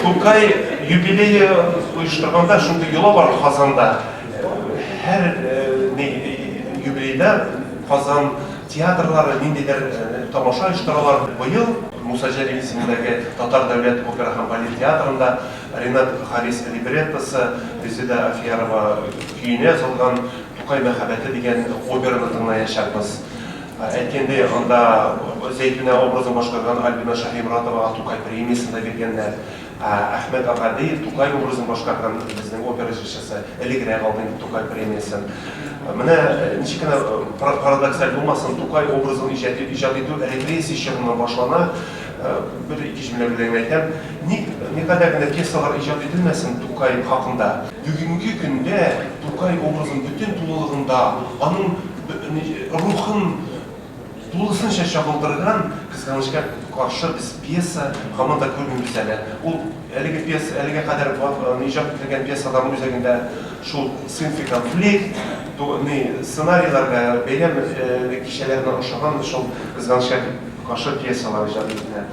Тукай юбилее оештырганда шундый йола бар Казанда. Һәр юбилейда Казан театрлары ниндидер тамаша оештыралар. Быел Муса Җәлил исемендәге Татар дәүләт опера һәм балет театрында Ренат Харис либреттосы, Резеда Афиярова көенә язылган Тукай мәхәббәте дигән операны тыңлаячакбыз. Әйткәндәй, анда Зәйтүнә образын башкарган Альбина Шаһиморатовага Тукай премиясен дә биргәннәр. Ә Әхмәт Агадиев, Тукай образын башкарган безнең опера җырчысы, элегрәк алды инде Тукай премиясен. Менә ничек кенә парадоксаль булмасын, Тукай образын иҗат итү репрессия чорыннан башлана. Бер-ике җөмлә белән генә әйтәм. Ник, никадәр генә пьесалар иҗат ителмәсен Тукай хакында, бүгенге көндә Тукай образын бөтен тулылыгында, аның рухын тулысынча чагылдырган, кызганычка каршы, без пьеса һаман да күрмибез әле. Ул әлеге пьеса, әлегә кадәр иҗат ителгән пьесаларның үзәгендә шул сыйнфый конфликт, сценарийларга, бәйрәм кичәләренә ошаган шул, кызганычка каршы, пьесалар иҗат ителә.